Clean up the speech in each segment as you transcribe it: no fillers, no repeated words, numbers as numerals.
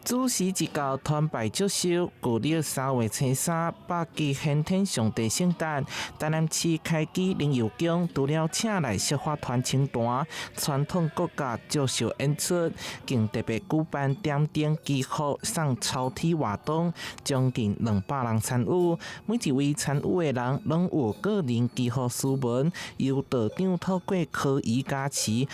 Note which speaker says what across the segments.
Speaker 1: 主時一到團拜祝壽，舊曆3月初3，百吉玄天上帝聖誕。台南市開基靈佑宮除了請來釋法團清單、傳統國家祝壽演出，更特別舉辦點燈祈福送超體活動，將近200人參與。每一位參與的人攏有個人祈福詩文，由道長透過科儀加持，予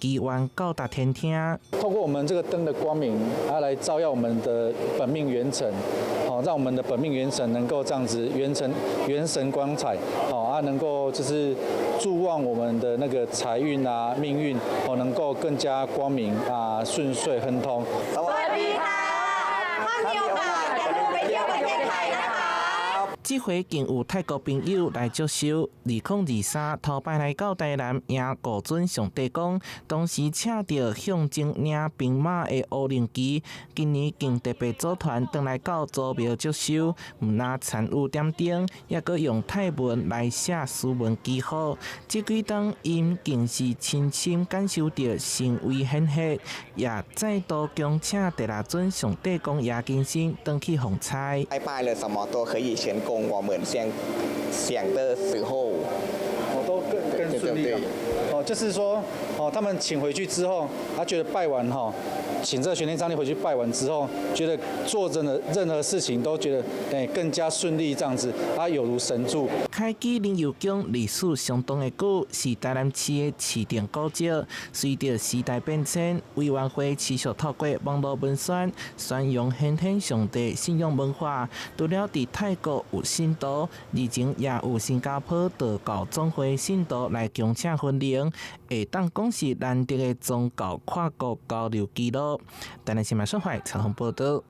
Speaker 1: 祈願到達天聽。
Speaker 2: 透過我們這個燈的光明，啊，來照耀我們的本命元辰，好，讓我們的本命元辰能夠這樣子元辰元神光彩，好啊，能夠就是助旺我們的那個財運啊、命運，哦，能夠更加光明啊、順遂亨通。
Speaker 3: สวัสดีค่ะถ้ามีโอกาสอย่าลืมไปเที่ยวประเทศไทยนะคะ
Speaker 1: 這回更有泰國朋友來祝壽，2023頭擺來到台南迎五尊上帝公，當時請著象徵領兵馬的烏龍旗，今年更特別組團轉來到祖廟祝壽，毋但參與點燈，猶閣用泰文來寫詩文祈福。這幾冬𪜶更是親身感受著神威顯赫，也再度恭請第六尊上帝公爺金身轉去奉差。
Speaker 4: 拜拜了什麼都可以成功，我們想想的時候，
Speaker 2: 哦，都更順利。哦，就是說，哦，他們請回去之後，他覺得拜完哈，請這個玄天上帝回去拜完之後，覺得做真的任何事情都覺得更加順利，這樣子，他有如神助。
Speaker 1: 開基靈佑宮歷史相當的久，是台南市的市定古蹟。隨著時代變遷，委員會持續透過網路文宣宣揚玄天上帝信仰文化。除了佇泰國有信徒，日前也有新加坡道教總會信徒來恭請分靈，會當講是難得的宗教跨國交流紀錄。台南新聞小懷採訪報道。